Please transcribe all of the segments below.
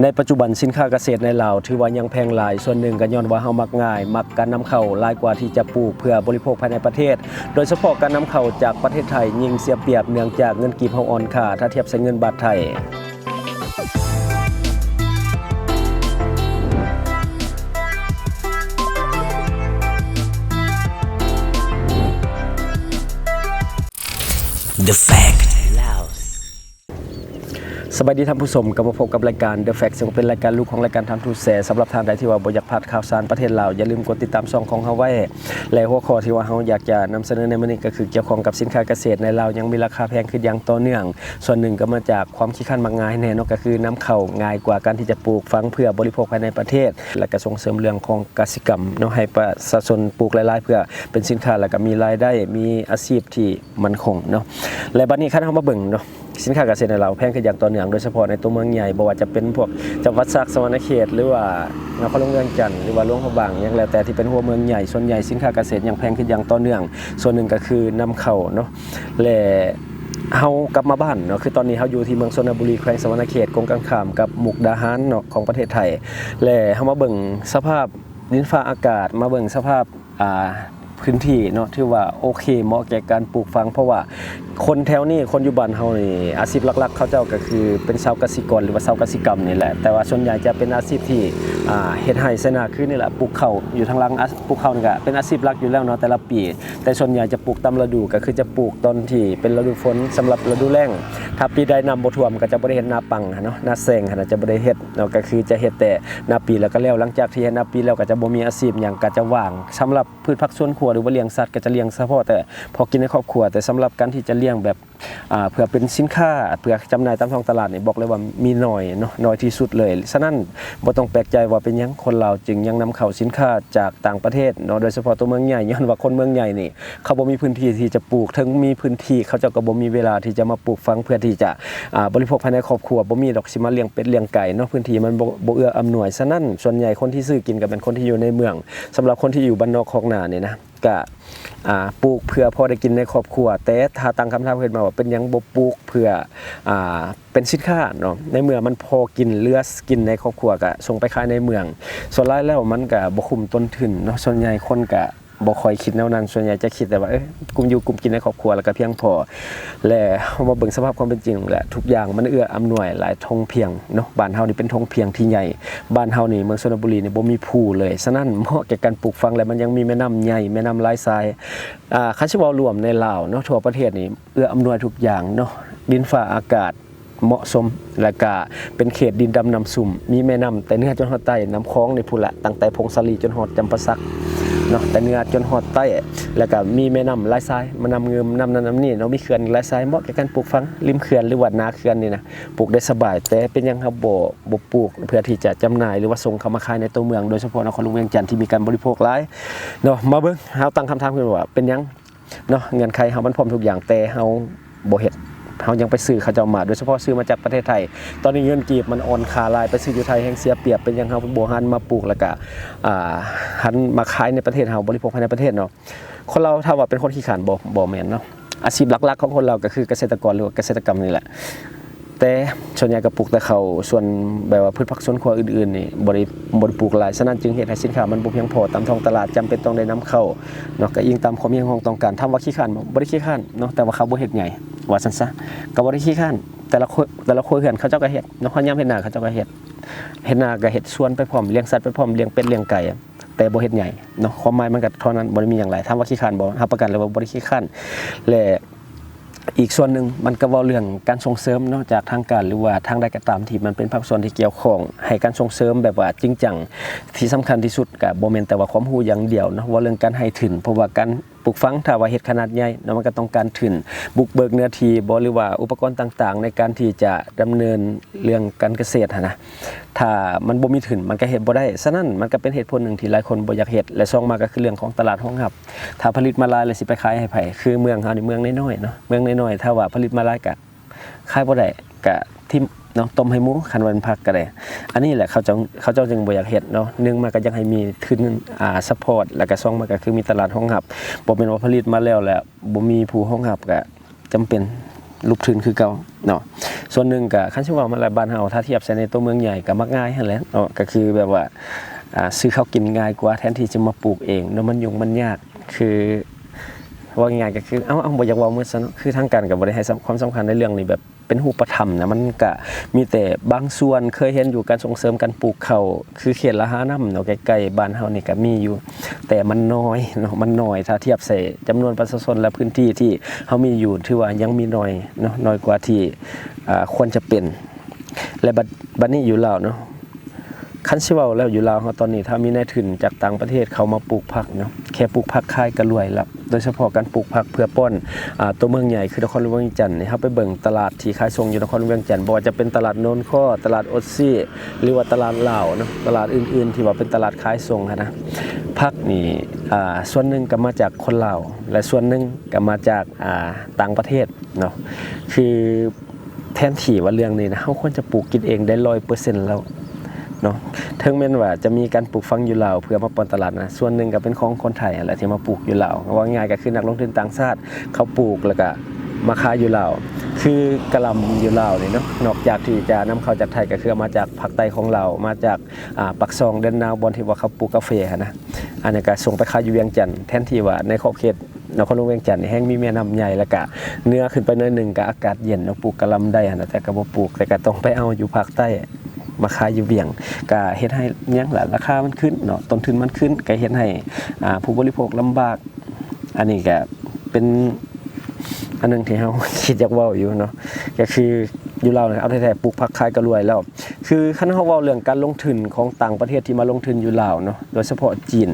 ໃນປັດຈຸບັນສິນຄ້າກະເສດໃນລາວຖືວ່າຍັງແພງຫຼາຍ, ສ່ວນໜຶ່ງກໍຍ້ອນວ່າເຮົາມັກງ່າຍ, ມັກການນຳເຂົ້າຫຼາຍກວ່າທີ່ຈະປູກເພື່ອບໍລິໂພກພາຍໃນປະເທດ, ໂດຍສະເພາະການນຳເຂົ້າຈາກປະເທດໄທຍິ່ງເສຍປຽບ ເນື່ອງຈາກເງິນກີບເຮົາອ່ອນຄ່າ ຖ້າທຽບໃສ່ເງິນບາດໄທ. The Fact ສະບາຍດີທ່ານຜູ້ຊົມ, ກັບມາພົບກັບລາຍການ The Fact ເຊິ່ງເປັນລາຍການລູກຂອງລາຍການ Time to Share. ສຳລັບທ່ານໃດທີ່ວ່າບໍ່ຢາກພາດຂ່າວສານປະເທດລາວ, ຢ່າລືມກົດຕິດຕາມຊ່ອງຂອງເຮົາໄວ້ ແລະ ຫົວຂໍ້ທີ່ວ່າເຮົາຢາກຈະນຳສະເໜີໃນມື້ນີ້ກໍຄືກ່ຽວຂ້ອງກັບສິນຄ້າກະເສດໃນລາວຍັງມີລາຄາແພງຂຶ້ນຢ່າງຕໍ່ເນື່ອງ. ສ່ວນໜຶ່ງກໍມາຈາກຄວາມຂີ້ຄ້ານມັກງ່າຍແນ່ເນາະ, ກໍຄືນຳເຂົ້າງ່າຍກວ່າການທີ່ຈະປູກຝັງເພື່ອບໍລິໂພກພາຍໃນປະເທດ ແລະ ກໍສົ່ງເສີມເລື່ອງຂອງກະສິກຳເນາະ ໃຫ້ປະຊາຊົນປູກຫຼາຍໆ ເພື່ອເປັນສິນຄ້າ ແລ້ວກໍມີລາຍໄດ້ ມີອາຊີບທີ່ໝັ້ນຄົງເນາະ. ແລະ ບັດນີ້ຄັນເຮົາມາເບິ່ງເນາະ ສິນຄ້າກະເສດໃນລາວແພງຂຶ້ນຢ່າງຕໍ່ເນື່ອງ, ໂດຍສະເພາະໃນຕົວເມືອງໃຫຍ່ ບໍ່ວ່າຈະເປັນພວກຈັງຫວັດສັກ ສະຫວັນນະເຂດ ຫຼືວ່ານະຄອນຫຼວງວຽງຈັນ ຫຼືວ່າຫຼວງພະບາງ ຫຍັງແລ້ວແຕ່ທີ່ເປັນຫົວເມືອງໃຫຍ່, ສ່ວນໃຫຍ່ສິນຄ້າກະເສດຍັງແພງຂຶ້ນຢ່າງຕໍ່ເນື່ອງ. ສ່ວນໜຶ່ງກໍຄືນຳເຂົ້າເນາະ ແລະ ເຮົາກັບມາບ້ານເນາະ, ຄືຕອນນີ້ເຮົາຢູ່ທີ່ເມືອງຊົນນະບູລີ ແຂວງສະຫວັນນະເຂດ ກົງກັນຂ້າມກັບມຸກດາຫານເນາະ ຂອງປະເທດໄທ ແລະ ເຮົາມາເບິ່ງສະພາບດິນຟ້າອາກາດ, ມາເບິ່ງສະພາບ ອ່າ ພື້ນທີ່ເນາະ ຖືວ່າໂອເຄ ເໝາະແກ່ການປູກຝັງ, ເພາະວ່າຄົນແຖວນີ້ ຄົນຢູ່ບ້ານເຮົານີ້ ອາຊີບຫຼັກໆ ເຂົາເຈົ້າກໍຄືເປັນຊາວກະສິກອນ ຫຼືວ່າຊາວກະສິກຳນີ້ແຫຼະ, ແຕ່ວ່າສ່ວນໃຫຍ່ຈະເປັນອາຊີບທີ່ ອ່າ ເຮັດໄຮ່ໄຖນາຄືນີ້ແຫຼະ, ປູກເຂົ້າຢູ່ທາງຫຼັງ ອາ ປູກເຂົ້ານີ້ກໍເປັນອາຊີບຫຼັກຢູ່ແລ້ວເນາະ ແຕ່ລະປີ. ແຕ່ສ່ວນໃຫຍ່ຈະປູກຕາມລະດູ ກໍຄືຈະປູກຕອນທີ່ເປັນລະດູຝົນ, ສຳລັບລະດູແລ້ງ ຖ້າປີໃດນ້ຳບໍ່ຖ້ວມ ກໍຈະບໍ່ໄດ້ເຮັດນາປັງຫັ້ນເນາະ, ນາແຊງຫັ້ນນະ ຈະບໍ່ໄດ້ເຮັດເນາະ, ກໍຄືຈະເຮັດແຕ່ນາປີ ແລ້ວກໍແລ້ວ. ຫຼັງຈາກທີ່ເຮັດນາປີແລ້ວ ກໍຈະບໍ່ມີອາຊີບຫຍັງ, ກໍຈະວ່າງ. ສຳລັບພືດຜັກສວນຄົວ ຫຼືວ່າລ້ຽງສັດ ກໍຈະລ້ຽງສະເພາະແຕ່ພໍກິນໃນຄອບຄົວ, ແຕ່ສຳລັບການທີ່ຈະລ້ຽງແບບ ອ່າ ເພື່ອເປັນສິນຄ້າ ເພື່ອຈຳໜ່າຍຕາມທ້ອງຕະຫຼາດນີ້ ບອກເລີຍວ່າມີໜ້ອຍເນາະ, ໜ້ອຍທີ່ສຸດເລີຍ. ສະນັ້ນ ບໍ່ຕ້ອງແປກໃຈວ່າເປັນຫຍັງຄົນລາວຈຶ່ງຍັງນຳເຂົ້າສິນຄ້າຈາກຕ່າງປະເທດເນາະ, ໂດຍສະເພາະຕົວເມືອງໃຫຍ່, ຍ້ອນວ່າຄົນເມືອງໃຫຍ່ນີ້ ເຂົາບໍ່ມີພື້ນທີ່ທີ່ຈະປູກ, ເຖິງມີພື້ນທີ່ ເຂົາເຈົ້າກໍບໍ່ມີເວລາທີ່ຈະມາປູກຝັງ ເພື່ອທີ່ຈະ ອ່າ ບໍລິໂພກພາຍໃນຄອບຄົວ, ບໍ່ມີດອກຊິມາລ້ຽງເປັດລ້ຽງໄກ່ເນາະ, ພື້ນທີ່ມັນບໍ່ ບໍ່ເອື້ອອຳນວຍ. ສະນັ້ນ ສ່ວນໃຫຍ່ຄົນທີ່ຊື້ກິນກໍແມ່ນຄົນທີ່ຢູ່ໃນເມືອງ. ສຳລັບຄົນທີ່ຢູ່ບ້ານນອກຄອກນານີ້ນະ ກະ ອ່າ ປູກເພື່ອພໍໄດ້ກິນໃນຄອບຄົວ, ແຕ່ຖ້າຕັ້ງຄຳຖາມຂຶ້ນມາວ່າ ເປັນຫຍັງບໍ່ປູກເພື່ອ ອ່າ ເປັນສິນຄ້າເນາະ, ໃນເມື່ອມັນພໍກິນ ເຫຼືອກິນໃນຄອບຄົວ ກະສົ່ງໄປຂາຍໃນເມືອງ. ສ່ວນຫຼາຍແລ້ວມັນກະບໍ່ຄຸ້ມຕົ້ນທຶນເນາະ, ສ່ວນໃຫຍ່ຄົນກະບໍ່ຄ່ອຍຄິດແນວນັ້ນ, ສ່ວນໃຫຍ່ຈະຄິດແຕ່ວ່າ ເອີ ກຸ້ມຢູ່ກຸ້ມກິນໃນຄອບຄົວ ແລ້ວກະພຽງພໍ. ແລະ ເຮົາມາເບິ່ງສະພາບຄວາມເປັນຈິງ ແລະ ທຸກຢ່າງມັນເອື້ອອຳນວຍຫຼາຍ, ທົ່ງພຽງເນາະ, ບ້ານເຮົານີ້ເປັນທົ່ງພຽງທີ່ໃຫຍ່, ບ້ານເຮົານີ້ ເມືອງຊົນນະບູລີນີ້ ບໍ່ມີພູເລີຍ, ສະນັ້ນ ເໝາະແກ່ການປູກຝັງ ແລະ ມັນຍັງມີແມ່ນ້ຳໃຫຍ່ ແມ່ນ້ຳຫຼາຍສາຍ. ອ່າ ຄັນຊິເວົ້າລວມໃນລາວເນາະ ທົ່ວປະເທດນີ້ ເອື້ອອຳນວຍທຸກຢ່າງເນາະ, ດິນຟ້າອາກາດເໝາະສົມ ແລະກະເປັນເຂດດິນດຳນ້ຳຊຸ່ມ, ມີແມ່ນ້ຳແຕ່ເໜືອຈົນຮອດໃຕ້, ນ້ຳຂອງນີ້ພຸ້ນລະ ຕັ້ງແຕ່ຜົ້ງສາລີຈົນຮອດຈຳປາສັກເນາະ, ແຕ່ເໜືອຈົນຮອດໃຕ້, ແລະກະມີແມ່ນ້ຳຫຼາຍສາຍ, ມານ້ຳງື່ມ ນ້ຳນັ້ນນ້ຳນີ້ເນາະ, ມີເຂື່ອນຫຼາຍສາຍ ເໝາະແກ່ການປູກຝັງ. ລິມເຂື່ອນ ຫຼືວ່າໜ້າເຂື່ອນນີ້ນະ ປູກໄດ້ສະບາຍ, ແຕ່ເປັນຫຍັງເຮົາບໍ່ ບໍ່ປູກເພື່ອທີ່ຈະຈຳໜ່າຍ ຫຼືວ່າສົ່ງເຂົ້າມາຂາຍໃນຕົວເມືອງ, ໂດຍສະເພາະນະຄອນຫຼວງວຽງຈັນທີ່ມີການບໍລິໂພກຫຼາຍເນາະ. ມາເບິ່ງ ເຮົາຕັ້ງຄຳຖາມຂຶ້ນວ່າ ເປັນຫຍັງ ເນາະ ເງື່ອນໄຂເຮົາມັນພ້ອມທຸກຢ່າງ ແຕ່ເຮົາບໍ່ເຮັດ, ເຮົາຍັງໄປຊື້ເຂົາເຈົ້າມາ, ໂດຍສະເພາະຊື້ມາຈາກປະເທດໄທ. ຕອນນີ້ເງິນກີບມັນອ່ອນຄ່າຫຼາຍ, ໄປຊື້ຢູ່ໄທແຮ່ງເສຍປຽບ. ເປັນຫຍັງເຮົາບໍ່ຫັນມາປູກ ແລ້ວກະ ອ່າ ຫັນມາຂາຍໃນປະເທດເຮົາ, ບໍລິໂພກພາຍໃນປະເທດເນາະ? ຄົນລາວຖາມວ່າເປັນຄົນຂີ້ຄ້ານບໍ່? ບໍ່ແມ່ນເນາະ. ອາຊີບຫຼັກໆຂອງຄົນລາວກໍຄືກະເສດຕະກອນ ຫຼືວ່າກະເສດຕະກຳນີ້ແຫຼະ. ແຕ່ສ່ວນໃຫຍ່ກໍປູກແຕ່ເຂົ້າ, ສ່ວນແບບວ່າພືດຜັກສວນຄົວອື່ນໆນີ້ບໍ່ໄດ້ ບໍ່ໄດ້ປູກຫຼາຍ, ສະນັ້ນຈຶ່ງເຮັດໃຫ້ສິນຄ້າມັນບໍ່ພຽງພໍຕາມທ້ອງຕະຫຼາດ, ຈຳເປັນຕ້ອງໄດ້ນຳເຂົ້າເນາະ, ກໍອີງຕາມຄວາມຮຽກຮ້ອງຕ້ອງການ. ຖາມວ່າຂີ້ຄ້ານບໍ່? ບໍ່ໄດ້ຂີ້ຄ້ານເນາະ, ແຕ່ວ່າເຂົາບໍ່ເຮັດໃຫຍ່ ວ່າຊັ້ນຊະ, ກໍບໍ່ໄດ້ຂີ້ຄ້ານ. ແຕ່ລະຄົວ ແຕ່ລະຄົວເຮືອນເຂົາເຈົ້າກໍເຮັດເນາະ, ຍາມເຮັດນາເຂົາເຈົ້າກໍເຮັດ, ເຮັດນາກໍເຮັດສວນໄປພ້ອມ, ລ້ຽງສັດໄປພ້ອມ, ລ້ຽງເປັດລ້ຽງໄກ່, ແຕ່ບໍ່ເຮັດໃຫຍ່ເນາະ. ຄວາມໝາຍມັນກໍເທົ່ານັ້ນ, ບໍ່ໄດ້ມີຫຍັງຫຼາຍ. ຖາມວ່າຂີ້ຄ້ານບໍ່? ຮັບປະກັນເລີຍວ່າບໍ່ໄດ້ຂີ້ຄ້ານ. ແລະ ອີກສ່ວນໜຶ່ງມັນກໍເວົ້າເລື່ອງການສົ່ງເສີມເນາະ ຈາກທາງການ ຫຼືວ່າທາງໃດກໍຕາມທີ່ມັນເປັນພາກສ່ວນທີ່ກ່ຽວຂ້ອງ ໃຫ້ການສົ່ງເສີມແບບວ່າຈິງຈັງ. ທີ່ສຳຄັນທີ່ສຸດກໍບໍ່ແມ່ນແຕ່ວ່າຄວາມຮູ້ຢ່າງດຽວເນາະ, ເວົ້າເລື່ອງການໃຫ້ທຶນ, ເພາະວ່າການປູກຝັງ ຖ້າວ່າເຮັດຂະໜາດໃຫຍ່ເນາະ ມັນກໍຕ້ອງການທຶນ, ບຸກເບີກເນື້ອທີ່ບໍ ຫຼືວ່າອຸປະກອນຕ່າງໆ ໃນການທີ່ຈະດຳເນີນເລື່ອງການກະເສດຫັ້ນນະ. ຖ້າມັນບໍ່ມີທຶນ ມັນກໍເຮັດບໍ່ໄດ້. ສະນັ້ນ ມັນກໍເປັນເຫດຜົນໜຶ່ງທີ່ຫຼາຍຄົນບໍ່ຢາກເຮັດ. ແລະ ສອງມາກໍຄືເລື່ອງຂອງຕະຫຼາດຮອງຮັບ. ຖ້າຜະລິດມາຫຼາຍແລ້ວຊິໄປຂາຍໃຫ້ໃຜ? ຄືເມືອງເຮົານີ້ ເມືອງນ້ອຍໆເນາະ, ເມືອງນ້ອຍໆ ຖ້າວ່າຜະລິດມາຫຼາຍກະຂາຍບໍ່ໄດ້ ກະຖິ້ມເນາະ, ຕົ້ມໃຫ້ໝູ ຄັນວ່າເປັນຜັກກໍໄດ້. ອັນນີ້ແຫຼະເຂົາເຈົ້າ ເຂົາເຈົ້າຈຶ່ງບໍ່ຢາກເຮັດເນາະ. ໜຶ່ງມາກໍຢາກໃຫ້ມີທຶນ ອ່າ ຊັບພອດ, ແລ້ວກໍສອງມາກໍຄືມີຕະຫຼາດຮອງຮັບ. ບໍ່ແມ່ນວ່າຜະລິດມາແລ້ວ ແລ້ວບໍ່ມີຜູ້ຮອງຮັບ ກະ ຈຳເປັນ ຫຼຸບທຶນຄືເກົ່າເນາະ. ສ່ວນໜຶ່ງກໍ ຄັນຊິເວົ້າມາແລ້ວ ບ້ານເຮົາ ຖ້າທຽບໃສ່ໃນຕົວເມືອງໃຫຍ່ ກໍມັກງ່າຍຫັ້ນແຫຼະເນາະ, ກໍຄືແບບວ່າ ອ່າ ຊື້ເຂົ້າກິນງ່າຍກວ່າ ແທນທີ່ຈະມາປູກເອງເນາະ, ມັນຫຍຸ້ງມັນຍາກ. ຄື ເວົ້າງ່າຍໆ ກໍຄື ເອົ້າ ເອົ້າ ບໍ່ຢາກເວົ້າໝົດຊະເນາະ, ຄືທາງການກໍບໍ່ໄດ້ໃຫ້ສຳ ຄວາມສຳຄັນໃນເລື່ອງນີ້ແບບ ເປັນຮູບປະທຳນະ, ມັນກະມີແຕ່ບາງສ່ວນ. ເຄີຍເຫັນຢູ່ການສົ່ງເສີມການປູກເຂົ້າ ຄືເຂດລະຫານ້ຳເນາະ, ໃກ້ໆບ້ານເຮົານີ້ກະມີຢູ່ ແຕ່ມັນໜ້ອຍເນາະ, ມັນໜ້ອຍ ຖ້າທຽບໃສ່ຈຳນວນປະຊາຊົນ ແລະ ພື້ນທີ່ທີ່ເຮົາມີຢູ່ ຖືວ່າຍັງມີໜ້ອຍເນາະ, ໜ້ອຍກວ່າທີ່ ອ່າ ຄວນຈະເປັນ. ແລະ ບັດ ບັດນີ້ຢູ່ລາວເນາະ, ຄັນຊິເວົ້າແລ້ວ ຢູ່ລາວເຮົາຕອນນີ້ ຖ້າມີນາຍທຶນຈາກຕ່າງປະເທດເຂົ້າມາປູກຜັກເນາະ, ແຄ່ປູກຜັກຂາຍກໍລວຍລະ. ໂດຍສະເພາະການປູກຜັກເພື່ອປ້ອນ ອ່າ ຕົວເມືອງໃຫຍ່ ຄືນະຄອນຫຼວງວຽງຈັນນີ້, ເຮົາໄປເບິ່ງຕະຫຼາດທີ່ຂາຍສົ່ງຢູ່ນະຄອນຫຼວງວຽງຈັນ, ບໍ່ວ່າຈະເປັນຕະຫຼາດໂນນຄໍ, ຕະຫຼາດໂອດຊີ ຫຼືວ່າຕະຫຼາດລາວເນາະ, ຕະຫຼາດອື່ນໆທີ່ວ່າເປັນຕະຫຼາດຂາຍສົ່ງຫັ້ນນະ, ຜັກນີ້ ອ່າ ສ່ວນໜຶ່ງກໍມາຈາກຄົນລາວ ແລະ ສ່ວນໜຶ່ງກໍມາຈາກ ອ່າ ຕ່າງປະເທດເນາະ. ຄື ແທນທີ່ວ່າເລື່ອງນີ້ນະ ເຮົາຄວນຈະປູກກິນເອງໄດ້ຮ້ອຍເປີເຊັນແລ້ວເນາະ. ເຖິງແມ່ນວ່າຈະມີການປູກຝັງຢູ່ລາວເພື່ອມາປ້ອນຕະຫຼາດນະ, ສ່ວນໜຶ່ງກໍເປັນຂອງຄົນໄທຫັ້ນແຫຼະທີ່ມາປູກຢູ່ລາວ. ເວົ້າງ່າຍໆກໍຄືນັກລົງທຶນຕ່າງຊາດເຂົາປູກ ແລ້ວກໍມາຂາຍຢູ່ລາວ. ຄືກະຫຼ່ຳຢູ່ລາວນີ້ເນາະ, ນອກຈາກທີ່ຈະນຳເຂົ້າຈາກໄທ ກໍຄືເອົາມາຈາກພາກໃຕ້ຂອງລາວ, ມາຈາກ ອ່າ ປາກຊ່ອງ ແດນນາວ ບ່ອນທີ່ວ່າເຂົາປູກກາເຟຫັ້ນນະ. ອັນນີ້ກໍສົ່ງໄປຂາຍຢູ່ວຽງຈັນ, ແທນທີ່ວ່າໃນຂອບເຂດ ນະຄອນຫຼວງວຽງຈັນນີ້ແຮ່ງມີແມ່ນ້ຳໃຫຍ່, ແລ້ວກະເໜືອຂຶ້ນໄປໜ້ອຍໜຶ່ງກະອາກາດເຢັນເນາະ, ປູກກະຫຼ່ຳໄດ້ຫັ້ນນະ, ແຕ່ກະບໍ່ປູກ, ແຕ່ກະຕ້ອງໄປເອົາຢູ່ພາກໃຕ້ມາຂາຍຢູ່ວຽງ, ກະເຮັດໃຫ້ຫຍັງລະ ລາຄາມັນຂຶ້ນເນາະ, ຕົ້ນທຶນມັນຂຶ້ນ, ກະເຮັດໃຫ້ ອ່າ ຜູ້ບໍລິໂພກລຳບາກ. ອັນນີ້ກະເປັນອັນໜຶ່ງທີ່ເຮົາຄິດຢາກເວົ້າຢູ່ເນາະ, ກະຄືຢູ່ລາວນີ້ ເອົາແທ້ໆ ປູກຜັກຂາຍກະລວຍແລ້ວ. ຄືຄັນເຮົາເວົ້າເລື່ອງການລົງທຶນຂອງຕ່າງປະເທດທີ່ມາລົງທຶນຢູ່ລາວເນາະ, ໂດຍສະເພາະຈີນ,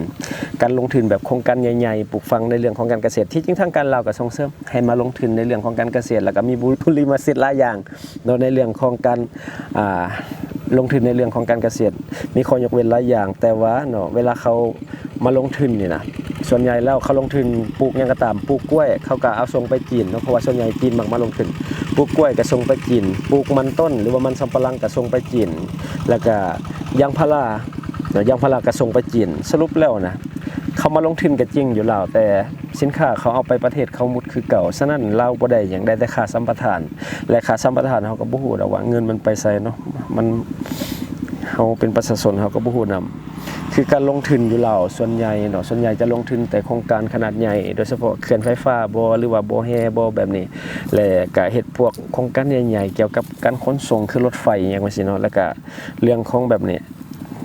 ການລົງທຶນແບບໂຄງການໃຫຍ່ໆ ປູກຝັງໃນເລື່ອງຂອງການກະເສດ, ທີ່ຈິງທາງການລາວກໍສົ່ງເສີມໃຫ້ມາລົງທຶນໃນເລື່ອງຂອງການກະເສດ ແລ້ວກໍມີບຸ ບຸລິມະສິດຫຼາຍຢ່າງເນາະ, ໃນເລື່ອງຂອງການ ອ່າ ລົງທຶນໃນເລື່ອງຂອງການກະເສດ ມີຂໍ້ຍົກເວັ້ນຫຼາຍຢ່າງ. ແຕ່ວ່າເນາະ ເວລາເຂົາມາລົງທຶນນີ້ນະ ສ່ວນໃຫຍ່ແລ້ວເຂົາລົງທຶນປູກຫຍັງກໍຕາມ, ປູກກ້ວຍເຂົາກໍເອົາສົ່ງໄປຈີນເນາະ, ເພາະວ່າສ່ວນໃຫຍ່ຈີນມັກມາລົງທຶນ. ປູກກ້ວຍກໍສົ່ງໄປຈີນ, ປູກມັນຕົ້ນ ຫຼືວ່າມັນສຳປະຫຼັງກໍສົ່ງໄປຈີນ, ແລ້ວກໍຢາງພາລາເນາະ, ຢາງພາລາກໍສົ່ງໄປຈີນ. ສະຫຼຸບແລ້ວນະ ເຂົາມາລົງທຶນກໍຈິງຢູ່ລາວ, ແຕ່ສິນຄ້າເຂົາເອົາໄປປະເທດເຂົາໝົດຄືເກົ່າ. ສະນັ້ນລາວບໍ່ໄດ້ຫຍັງ, ໄດ້ແຕ່ຄ່າສຳປະທານ, ແລະ ຄ່າສຳປະທານເຮົາກໍບໍ່ຮູ້ດອກວ່າເງິນມັນໄປໃສເນາະ, ມັນ ເຮົາເປັນປະຊາຊົນເຮົາກໍບໍ່ຮູ້ນຳ. ຄືການລົງທຶນຢູ່ລາວສ່ວນໃຫຍ່ເນາະ, ສ່ວນໃຫຍ່ຈະລົງທຶນແຕ່ໂຄງການຂະໜາດໃຫຍ່, ໂດຍສະເພາະເຂື່ອນໄຟຟ້າບໍ ຫຼືວ່າບໍ່ແຮ່ບໍແບບນີ້, ແລະ ກະເຮັດພວກໂຄງການໃຫຍ່ໆ ກ່ຽວກັບການຂົນສົ່ງ ຄືລົດໄຟຫຍັງວ່າຊີ້ເນາະ. ແລ້ວກະເລື່ອງຂອງແບບນີ້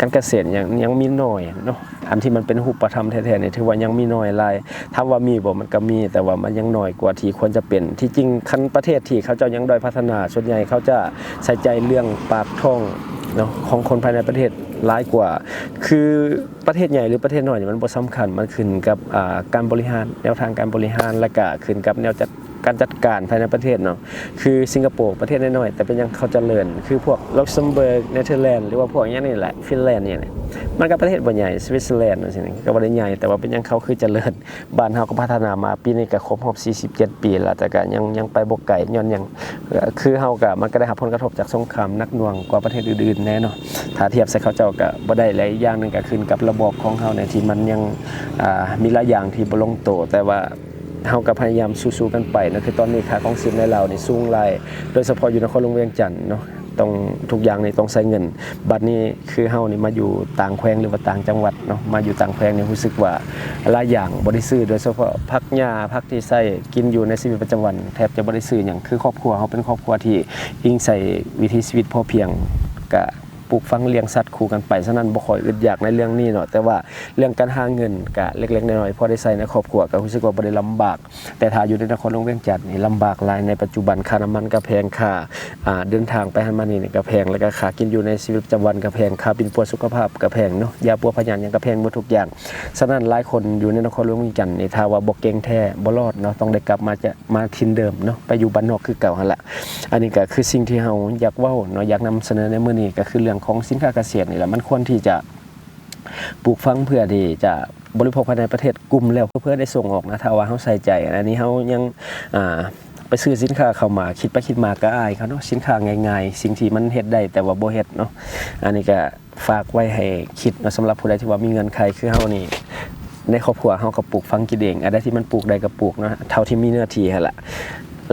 ການກະເສດຍັງ ຍັງມີໜ້ອຍເນາະ, ອັນທີ່ມັນເປັນຮູບປະທຳແທ້ໆນີ້ ຖືວ່າຍັງມີໜ້ອຍຫຼາຍ. ຖາມວ່າມີບໍ່? ມັນກໍມີ, ແຕ່ວ່າມັນຍັງໜ້ອຍກວ່າທີ່ຄວນຈະເປັນ. ທີ່ຈິງຄັນປະເທດທີ່ເຂົາເຈົ້າຍັງດ້ອຍພັດທະນາ, ສ່ວນໃຫຍ່ເຂົາຈະໃສ່ໃຈເລື່ອງປາກທ້ອງເນາະ ຂອງຄົນພາຍໃນປະເທດຫຼາຍກວ່າ. ຄືປະເທດໃຫຍ່ ຫຼື ປະເທດນ້ອຍນີ້ມັນບໍ່ສຳຄັນ, ມັນຂຶ້ນກັບ ອ່າ ການບໍລິຫານ, ແນວທາງການບໍລິຫານ, ແລ້ວກະຂຶ້ນກັບແນວຈັດ ການຈັດການພາຍໃນປະເທດເນາະ. ຄືສິງກະໂປ ປະເທດນ້ອຍໆ ແຕ່ເປັນຫຍັງເຂົາຈະເລີນ, ຄືພວກ Luxembourg Netherlands ຫຼືວ່າພວກຫຍັງນີ້ແຫຼະ ຟິນແລນນີ້ແຫຼະ, ມັນກໍປະເທດບໍ່ໃຫຍ່, Switzerland ຈັ່ງຊີ້ນີ້ ກໍບໍ່ໄດ້ໃຫຍ່, ແຕ່ວ່າເປັນຫຍັງເຂົາຄືຈະເລີນ. ບ້ານເຮົາກໍພັດທະນາມາ ປີນີ້ກໍຄົບຮອບສີ່ສິບເຈັດປີແລ້ວ, ແຕ່ກໍຍັງ ຍັງໄປບໍ່ໄກ. ຍ້ອນຫຍັງ? ຄືເຮົາກໍ ມັນກໍໄດ້ຮັບຜົນກະທົບຈາກສົງຄາມໜັກໜ່ວງກວ່າປະເທດອື່ນໆແດ່ເນາະ, ຖ້າທຽບໃສ່ເຂົາເຈົ້າກໍບໍ່ໄດ້. ແລະ ອີກຢ່າງໜຶ່ງກໍຂຶ້ນກັບລະບອບຂອງເຮົານີ້ ທີ່ມັນຍັງ ອ່າ ມີຫຼາຍຢ່າງທີ່ບໍ່ລົງໂຕ, ແຕ່ວ່າ ເຮົາກໍພະຍາຍາມສູ້ໆກັນໄປເນາະ. ຄືຕອນນີ້ຄ່າຄອງຊີບໃນລາວນີ້ສູງຫຼາຍ, ໂດຍສະເພາະຢູ່ນະຄອນຫຼວງວຽງຈັນເນາະ, ຕ້ອງ ທຸກຢ່າງນີ້ຕ້ອງໃຊ້ເງິນ. ບັດນີ້ຄືເຮົານີ້ມາຢູ່ຕ່າງແຂວງ ຫຼືວ່າຕ່າງຈັງຫວັດເນາະ, ມາຢູ່ຕ່າງແຂວງນີ້ຮູ້ສຶກວ່າຫຼາຍຢ່າງບໍ່ໄດ້ຊື້, ໂດຍສະເພາະຜັກຫຍ້າ ຜັກທີ່ໃຊ້ກິນຢູ່ໃນຊີວິດປະຈຳວັນ ແທບຈະບໍ່ໄດ້ຊື້ຫຍັງ. ຄືຄອບຄົວເຮົາເປັນຄອບຄົວທີ່ອີງໃສ່ວິຖີຊີວິດພໍພຽງ, ກະ ປູກຝັງລ້ຽງສັດຄູ່ກັນໄປ, ສະນັ້ນບໍ່ຄ່ອຍອຶດຢາກໃນເລື່ອງນີ້ເນາະ. ແຕ່ວ່າເລື່ອງການຫາເງິນກະເລັກໆນ້ອຍໆ ພໍໄດ້ໃຊ້ໃນຄອບຄົວ ກະຮູ້ສຶກວ່າບໍ່ໄດ້ລຳບາກ. ແຕ່ຖ້າຢູ່ໃນນະຄອນຫຼວງວຽງຈັນນີ້ລຳບາກຫຼາຍໃນປັດຈຸບັນ, ຄ່ານ້ຳມັນກະແພງ, ຄ່າ ອ່າ ເດີນທາງໄປຫັ້ນມານີ້ນີ້ກະແພງ, ແລ້ວກະຄ່າກິນຢູ່ໃນຊີວິດປະຈຳວັນກະແພງ, ຄ່າປິ່ນປົວສຸຂະພາບກະແພງເນາະ, ຢາປົວພະຍາດຫຍັງກະແພງໝົດທຸກຢ່າງ. ສະນັ້ນຫຼາຍຄົນຢູ່ໃນນະຄອນຫຼວງວຽງຈັນນີ້ ຖ້າວ່າບໍ່ເກັ່ງແທ້ບໍ່ລອດເນາະ, ຕ້ອງໄດ້ກັບມາຈະ ມາຖິ່ນເດີມເນາະ, ໄປຢູ່ບ້ານນອກຄືເກົ່າຫັ້ນລະ. ອັນນີ້ກໍຄືສິ່ງທີ່ເຮົາຢາກເວົ້າເນາະ, ຢາກນຳສະເໜີໃນມື້ນີ້ ກໍຄືເລື່ອງຂອງສິນຄ້າກະເສດນີ້ແຫຼະ. ມັນຄວນທີ່ຈະປູກຝັງເພື່ອທີ່ຈະບໍລິໂພກພາຍໃນປະເທດ ກຸ່ມແລ້ວເພື່ອໄດ້ສົ່ງອອກນະ, ຖ້າວ່າເຮົາໃສ່ໃຈ. ອັນນີ້ເຮົາຍັງ ອ່າ ໄປຊື້ສິນຄ້າເຂົ້າມາ, ຄິດໄປຄິດມາກໍອາຍເຂົາເນາະ, ສິນຄ້າງ່າຍໆ, ສິ່ງທີ່ມັນເຮັດໄດ້ແຕ່ວ່າບໍ່ເຮັດເນາະ. ອັນນີ້ກໍ ຝາກໄວ້ໃຫ້ຄິດເນາະ, ສຳລັບຜູ້ໃດທີ່ວ່າມີເງື່ອນໄຂຄືເຮົານີ້, ໃນຄອບຄົວເຮົາກໍປູກຝັງກິນເອງ, ອັນໃດທີ່ມັນປູກໄດ້ກໍປູກເນາະ, ເທົ່າທີ່ມີເນື້ອທີ່ຫັ້ນລະ.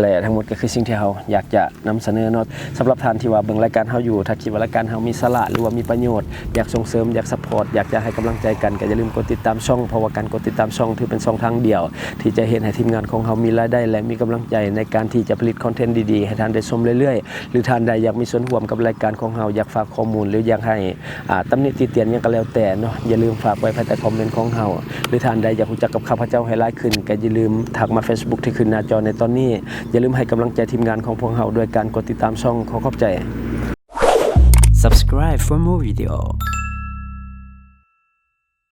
ແລະ ທັງໝົດກໍຄືສິ່ງທີ່ເຮົາຢາກຈະນຳສະເໜີເນາະ. ສຳລັບທ່ານທີ່ວ່າເບິ່ງລາຍການເຮົາຢູ່ ຖ້າຄິດວ່າລາຍການເຮົາມີສາລະ ຫຼືວ່າມີປະໂຫຍດ ຢາກສົ່ງເສີມ ຢາກຊັບພອດ ຢາກຈະໃຫ້ກຳລັງໃຈກັນ ກໍຢ່າລືມກົດຕິດຕາມຊ່ອງ ເພາະວ່າການກົດຕິດຕາມຊ່ອງຖືເປັນຊ່ອງທາງດຽວ ທີ່ຈະເຮັດໃຫ້ທີມງານຂອງເຮົາມີລາຍໄດ້ ແລະ ມີກຳລັງໃຈໃນການທີ່ຈະຜະລິດຄອນເທັນດີໆ ໃຫ້ທ່ານໄດ້ຊົມເລື້ອຍໆ. ຫຼືທ່ານໃດຢາກມີສ່ວນຮ່ວມກັບລາຍການຂອງເຮົາ ຢາກຝາກຂໍ້ມູນ ຫຼືຢາກໃຫ້ ອາ ຕຳໜິຕິຕຽນຫຍັງກໍແລ້ວແຕ່ເນາະ ຢ່າລືມຝາກໄວ້ພາຍໃຕ້ຄອມເມັນຂອງເຮົາ ຫຼືທ່ານໃດຢາກຮູ້ຈັກກັບຂ້າພະເຈົ້າໃຫ້ຫຼາຍຂຶ້ນ ກໍຢ່າລືມທັກມາ Facebook ທີ່ຂຶ້ນໜ້າຈໍໃນຕອນນີ້. ຢ່າລືມໃຫ້ກຳລັງໃຈທີມງານຂອງພວກເຮົາດ້ວຍການກົດຕິດຕາມຊ່ອງ. ຂໍຂອບໃຈ. Subscribe for more video.